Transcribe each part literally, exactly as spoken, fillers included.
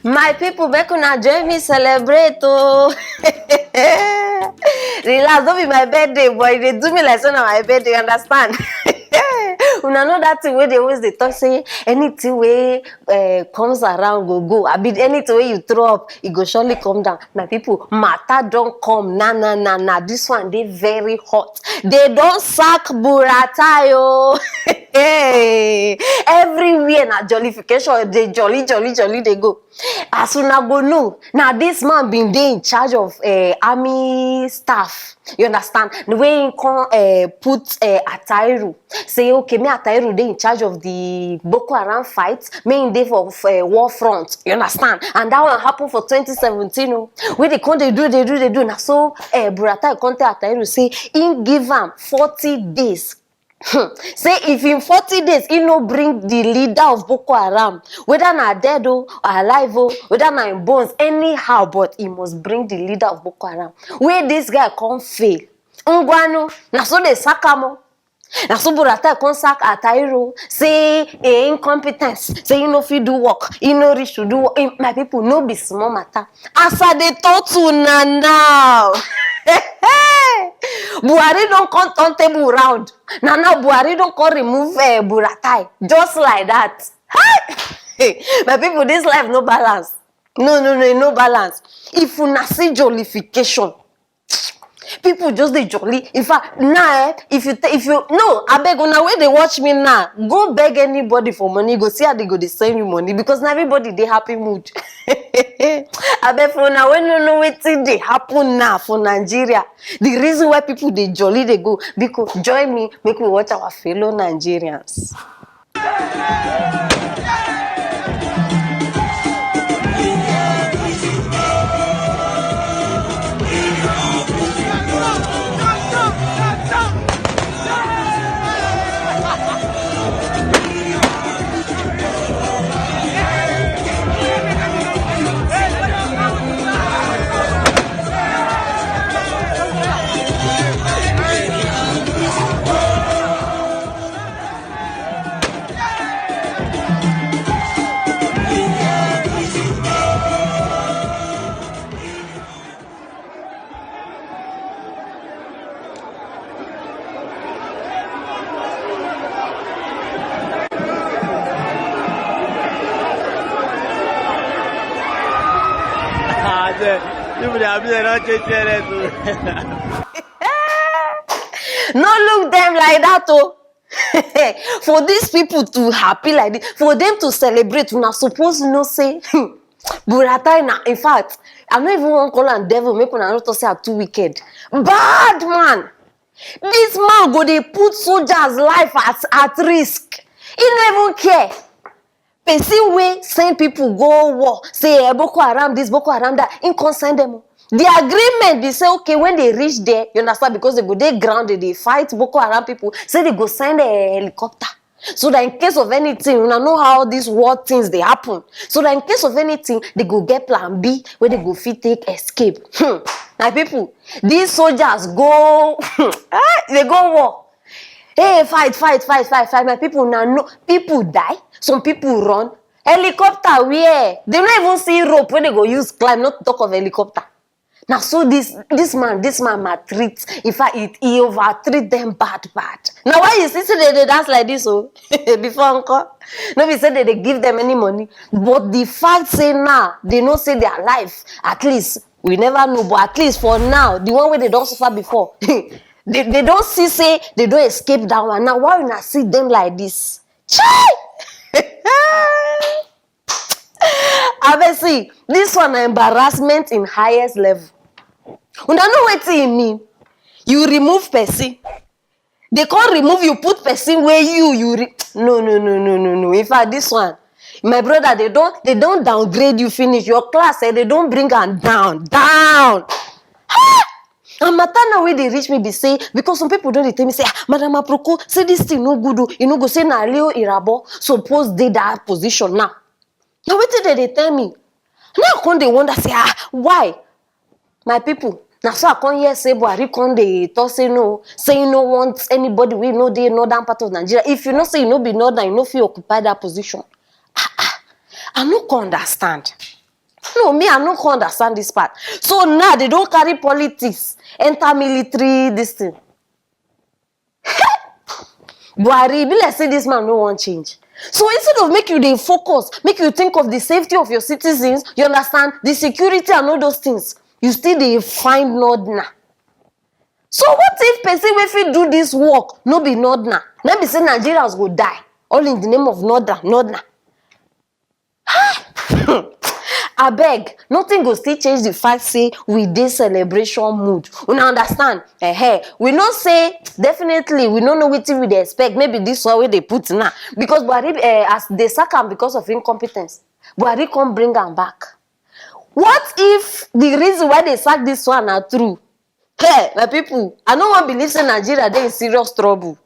My people, make una join me celebrate oh. Relax, don't be my birthday, but e dey do me like say na my birthday, you understand? Una know that thing wey dey always dey talk say anything wey uh, comes around go go. I mean, anything wey you throw up, e go surely come down. My people, matter don come. Na na na na. This one dey very hot. They don sack Buratai oh. Hey, everywhere na jollification. They jolly jolly jolly. They go. As una go know, na this man bin dey in charge of uh, army staff. You understand? The way he come uh, put uh, Atairu, say okay, me Atairu dey in charge of the Boko Haram fight, me in dey for uh, war front. You understand? And that one happen for twenty seventeen. Oh, wey they come dey do, they do, they do. Na so uh, Buratai come tell Atairu say he give am forty days. Hmm. Say if in forty days he no bring the leader of Boko Haram, whether na dead o, alive o, whether na in bones, anyhow, but he must bring the leader of Boko Haram. Where this guy come fail? Ngwanu, na so they sack am o. Na so Buratai come sack Atairo. Say he incompetence. Say he no fit do work. He no reach to do work. He, my people, no be small matter. As I dey talk to una now, Buhari don come turn table round. Na now Buhari don come remove uh, Buratai just like that. Hey! My people, this life no balance. No, no, no, e no balance. If una see jollification, people just dey jolly. In fact, now eh, if you if you no, abeg, una wey dey watch me now, go beg anybody for money, go see how they go dey send you money, because na everybody dey happy mood. Abeg, for una wey no know wetin dey happen now for Nigeria, the reason why people dey jolly dey go, because join me, make we watch our fellow Nigerians. People dey abuse, dem don change parents o. No look them like that o. For these people to happy like this, for them to celebrate, una suppose know say Buratai na, in fact, I no even wan call am devil, make una no talk say I too wicked. Bad man. This man go dey put soldiers life at, at risk. He no even care. Person wey send people go war, say eh, Boko Haram this, Boko Haram that, he come send them. The agreement be say okay, when they reach there, you understand, because they go dey ground, they dey fight Boko Haram people, say they go send a helicopter, so that in case of anything, una know how these war things dey happen, so that in case of anything, they go get plan B where they go fit take escape. Hmm. My people, these soldiers go, eh, they go war. Hey, fight, fight, fight, fight, fight. My people, now no, people die. Some people run. Helicopter where? They no even see rope wey they go use climb, not to talk of helicopter. Now so this this man, this man maltreat. In fact, he, he over treat them bad, bad. Now why you see say they dey dance like this? Oh, before uncle, no be say they dey give them any money, but the fact say now they know say their life, at least we never know, but at least for now, the one wey they don suffer before, they, they don see say they don escape that one. Now why una see them like this? Chai! Abeg, see, this one na embarrassment in highest level. Una know wetin e mean? You remove person, they come remove you, put person wey you you re no no no no no no. In fact, this one, my brother, they don they don downgrade you finish. Your class, eh, they don bring am down, down. And matter now wey dey reach me be say, because some people don dey tell me say, ah, Madam Aproko, say this thing no good o, you no go say na Leo Irabo suppose dey that position now. Na wetin dem dey tell me. Now I come dey wonder say, ah, why? My people, na so I come hear say Buhari come dey talk say no, say he no want anybody wey no dey northern part of Nigeria. If you know say you no be northern, you no fit occupy that position. Ah, ah, I no come understand. No, me, I no come understand this part. So now they don't carry politics, enter military, this thing. Buhari, e be like say this man no wan change. So instead of make you dey focus, make you think of the safety of your citizens, you understand, the security and all those things, you still dey find northerner. So what if person wey fit do this work no be northerner? Na be say Nigerians go die all in the name of northerner, northerner. Abeg, nothing go still change the fact say we dey celebration mood. Una understand? Ehe, we know say definitely we no know wetin we dey expect. Maybe this one wey dey put now, because Buhari, eh, as they sack am because of incompetence, Buhari come bring am back. What if the reason why they sack this one na true? Hey, my people, I no wan believe say Nigeria dey in serious trouble.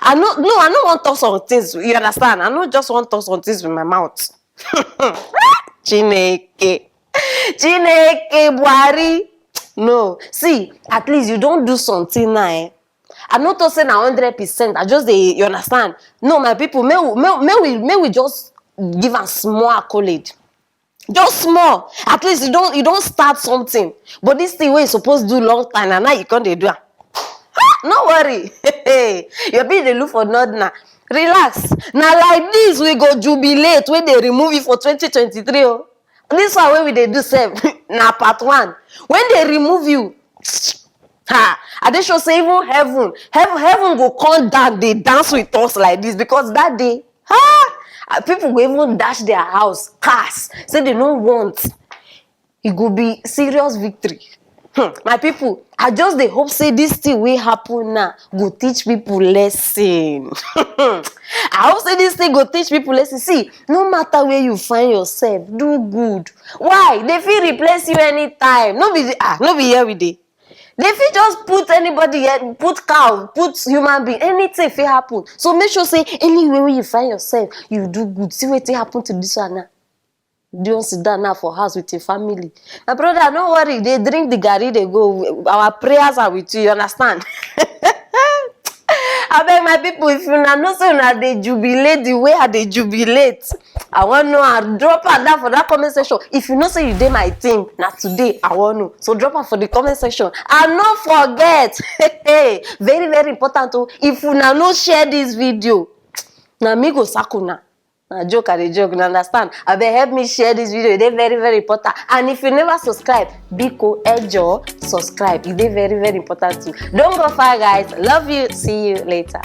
I no, no, I no wan talk some things. You understand? I no just wan talk some things with my mouth. Chineke, Chineke, Buhari. No, see, at least you don do something now. Eh? I no talk say na hundred percent. I just dey, you understand? No, my people, may we, may, may we, may we just give am small accolade. Just small. At least you don, you don start something. But this thing wey you suppose do long time, na now you come dey do am. Ha! No worry. Your bill dey look for northerner. Relax. Na like this we go jubilate when they remove you for twenty twenty-three. Oh. This one wey we dey do sef na part one. When they remove you, ha, I dey sure say even heaven, heaven, heaven go come down, dey dance with us like this, because that day, ha, ah, people go even dash their house, cars, say they no want. E go be serious victory. Hmm, my people, I just dey hope say this thing wey happen now go teach people lesson. I hope say this thing go teach people lesson. See, no matter where you find yourself, do good. Why? They fit replace you anytime. No be, ah, no be here we dey. They fit just put anybody here, put cow, put human being, anything fit happen. So make sure say anywhere where you find yourself, you do good. See wetin happen to this one now. Don sit down now for house with your family. My brother, no worry, they drink the garri, they go. Our prayers are with you, you understand? Abeg, my people, if una know say una dey jubilate the way I dey jubilate, I wan know and drop am down for that comment section. If you know say you dey my team, na today I wan know. So drop am for the comment section. And no forget, very, very important o, if una no share this video, na me go sack una. Na joke I dey joke, you understand? Abeg, help me share this video, e dey very, very important. And if you never subscribe, biko, ẹ jọ̀ọ́, subscribe, e dey very, very important too. Don't go far, guys. Love you. See you later.